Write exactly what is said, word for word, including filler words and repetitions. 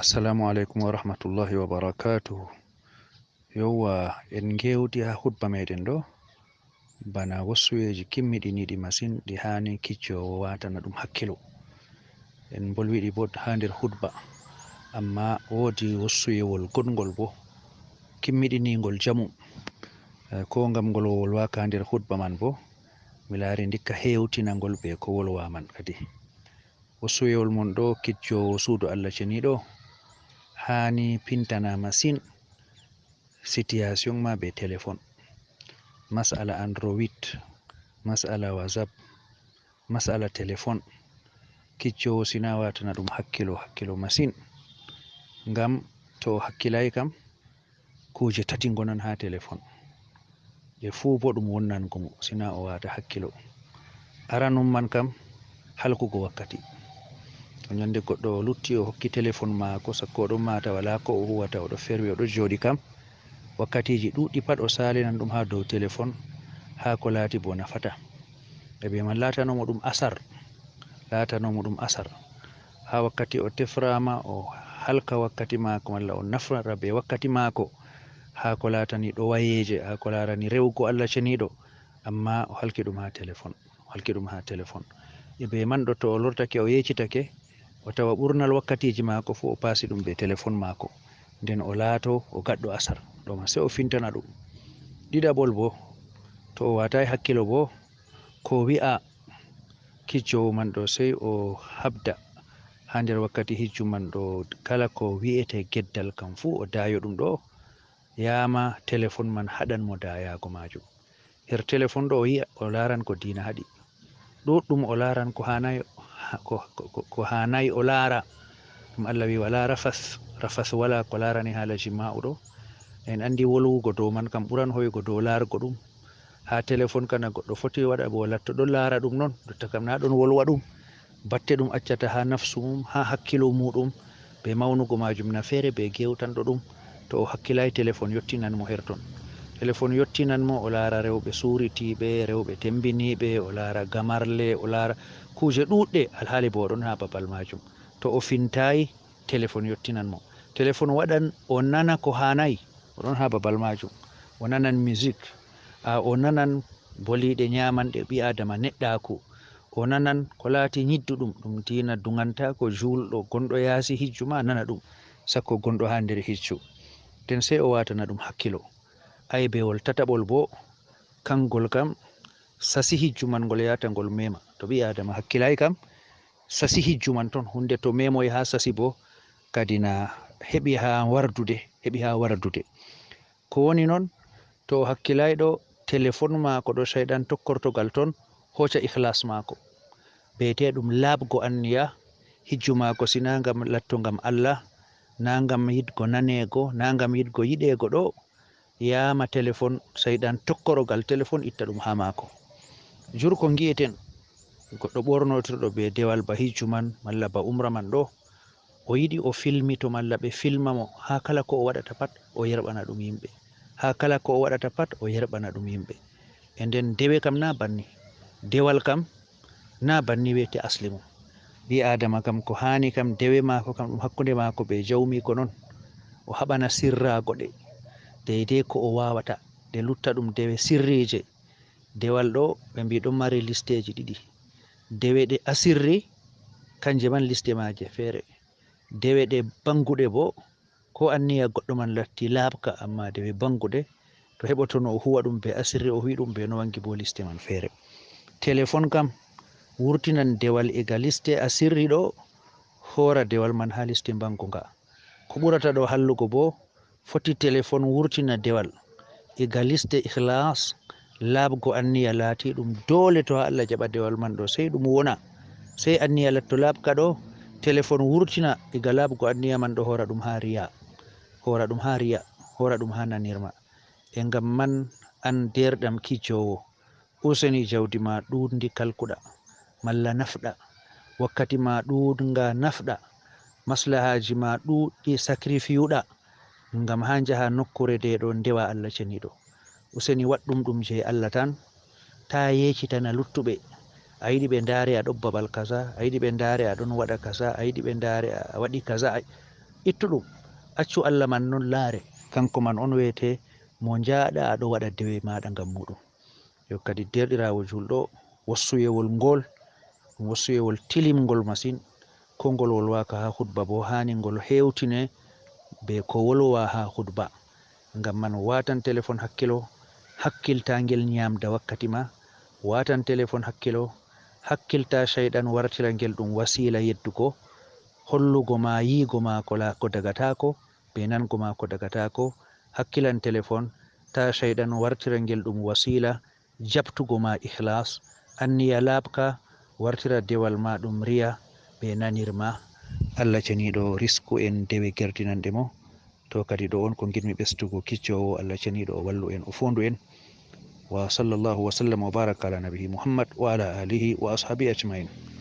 Assalamu aleykum wa rahmatullahi wa barakatuhu. Yowwa, en ngewti ha hutba meɗen ɗo, bana wosuyeji kimmiɗiniɗi masin ɗi hani kiccowo watana ɗum hakkilo. En mbolwiɗi bo ha nder hutba, amma wodi wosuyewol goɗngol bo, kimmiɗiningol jamu. Eh, ko ngam ngol wolwaka ha nder hutba man bo, mi laari ndikka hewtinangol be ko wolwa man kadi. Wosuyewol mon ɗo, kiccowo suudu Allah ceniɗo, hani pintana masin situation ma be telefon. Masala Android, masala WhatsApp, masala telefon. Kiccowo sina watana ɗum hakkilo, hakkilo masin. Ngam to o hakkilay kam, kuje tati ngonan ha telefon. Ɗe fuu bo ɗum wonnango mo, sina o wata hakkilo. Aranum man kam, halkugo wakkati. To nyande goɗɗo o lutti, o hokki telefon maako, sakko o ɗon mata, wala ko o huwata, o ɗo ferwi, o ɗo jooɗi kam, wakkatiji ɗuɗɗi pat o salinan ɗum ha dow telefon, ha ko laati bo nafata. E be man latano mo ɗum asar, latano mo ɗum asar. Ha wakkati o teframa, o halka wakkati maako, malla o nafra be wakkati maako, ha ko latani ɗo wayeje, ha ko larani rewugo Allah ceniɗo, amma o halki ɗum ha telefon, o halki ɗum ha telefon. E be man ɗo, to o lortake, o yecitake, o tawa ɓurnal wakkatiji maako fu o pasi ɗum be telefon maako. Nden o laato o gaɗɗo asar. Ɗo ma sey o fintana ɗum. Ɗiɗaɓol bo, to o watai hakkilo bo, ko wi'a kiccowo man ɗo, sey o habda ha nder wakkati hijju man ɗo, kala ko wi'ete geddal kam fu o dayo ɗum ɗo, yama telefon man haɗan mo dayago majum. Her telefon ɗo o yi'a, o laran ko diina haɗi. Ɗuɗɗum o laran ko hanai, ko, ko, ko, ko hanai o lara. Ɗum Allah wi, wala rafas, rafas wala ko larani hala jima'u ɗo. En andi wolwugo dow man kam ɓuran hoygo dow largo ɗum. Ha telefon kana goɗɗo foti waɗa bo latto ɗon lara ɗum non, jotta kam na ɗon wolwa ɗum. Batte ɗum accata ha nafsu mum, ha hakkilo muɗum, be mawnugo majum na feere be gewtanɗo ɗum. To o hakkilai, telefon yottinan mo her ton. Telefon yottinan mo, o lara rewɓe suritiɓe, rewɓe tembiniɓe, o lara gamarle, o lara kuje ɗuɗɗe, alhali bo o ɗon ha babal majum. To o fintai, telefon yottinan mo. Telefon waɗan o nana ko hanai, o ɗon ha babal majum. O nanan music, a o nanan boliɗe nyamanɗe ɓi adama neɗɗaku. O nanan ko laati nyidduɗum, ɗum diina duŋantako julɗo gonɗo yaasi hijju ma nana ɗum, sakko gonɗo ha nder hijju. Nden sey o watana ɗum hakkilo. Aybewol tataɓol bo, kangol kam sasi hijju man ngol yata ngol mema. To ɓi adama hakkilai kam, sasi hijju man ton, hunde to memoy ha sasi bo, kadi na heɓi ha wardude, heɓi ha wardude. Ko woni non, to o hakkilai ɗo, telefon maako ɗo shayɗan tokkortogal ton, hoca ikhlas maako. Beete ɗum laabgo anniya, hijju maako si na ngam latto ngam Allah, na ngam yiɗgo nanego, na ngam yiɗgo yiɗego ɗo, yama telefon, shayɗan tokkorogal telefon itta ɗum ha maako. Jur ko ngi'eten, goɗɗo ɓornotirɗo be dewal ba hijju man, malla ba umra man ɗo, o yiɗi o filmito malla ɓe filma mo, ha kala ko o waɗata pat o yerɓana ɗum yimɓe. Ha kala ko o waɗata pat o yerɓana ɗum yimɓe. E nden dewe kam na banni. Dewal kam na banni wiyete asli mum. Ɓi adama kam ko hani kam dewe maako kam ɗum hakkunde maako be jawmiko non. O haɓana sirrago ɗe. Deydey ko o wawata. Ɗe lutta ɗum dewe sirrije. Dewal ɗo ɓe mbi ɗon mari listeji ɗiɗi. Dewe ɗe asirri, kanje man liste maje feere. Dewe ɗe banguɗe bo, ko anniya goɗɗo man latti laaɓka, amma dewe banguɗe, to heɓotono o huwa ɗum be asirri, o huwi ɗum be no wangi bo liste man feere. Telefon kam wurtinan dewal iga liste asirri ɗo, hoora dewal man ha liste bangu nga. Ko ɓurata ɗo hallugo bo, foti telefon wurtina dewal iga liste ikhlas, laaɓgo anniya laati ɗum doole to ha Allah jaɓa dewal man ɗo, sey ɗum wona, sey anniya latto laaɓka ɗo, telefon wurtina iga laaɓgo anniya man ɗo, hoora ɗum ha riya, hoora ɗum ha riya, hoora ɗum ha nanirma. E ngam man, an deerɗam kijowo, useni jawdi ma ɗuuɗndi kalkuɗa, malla nafɗa, wakkati ma ɗuuɗnga nafɗa, maslahaaji ma ɗuuɗɗi sacrifiuɗa, ngam haa njaha nokkuure nde ɗo ndewa Allah ceniiɗo. Useni waɗ ɗum ɗum jey Allah tan, taa yeecitana luttuɓe. A yiɗi ɓe ndaare a ɗon babal kaza, a yiɗi ɓe ndaare a ɗon waɗa kaza, a yiɗi ɓe ndaare a waɗi kaza. Ittu ɗum, accu Allah man non laare, kanko man on wiyete mo njaaɗa aɗo waɗa dewe maaɗa ngam muuɗum. Yo kadi, deerɗiraawo juulɗo, wassuyewol ngol, ɗum wassuyewol tilimngol masin. Ko ngol wolwaaka haa hutba boo, haani ngol heewtine bee ko wolwaa haa hutba. Ngam man, waatan telefon hakkilo, hakkilta ngel nyaamda wakkati ma. Waatan telefon hakkilo, hakkilta ceyɗan wartira ngel ɗum wasiila yeddugo, hollugo ma yi'ugo ma ko la-, ko dagataako, bee nango ma ko dagataako. Hakkilan telefon, ta ceyɗan wartira ngel ɗum wasiila jaɓtugo ma ihlaas, anniya laaɓka, wartira dewal ma ɗum riya bee nanirma. Allah ceniiɗo risku en dewe gertinanɗe mo. To kadi, ɗo on ko ngiɗmi ɓesdugo, kiccoowo, Allah ceniiɗo o wallu en, o foondu en. Wa sallallahu wa sallam wa baraka ala nabihi Muhammad wa ala alihi wa ashabihi ajmain.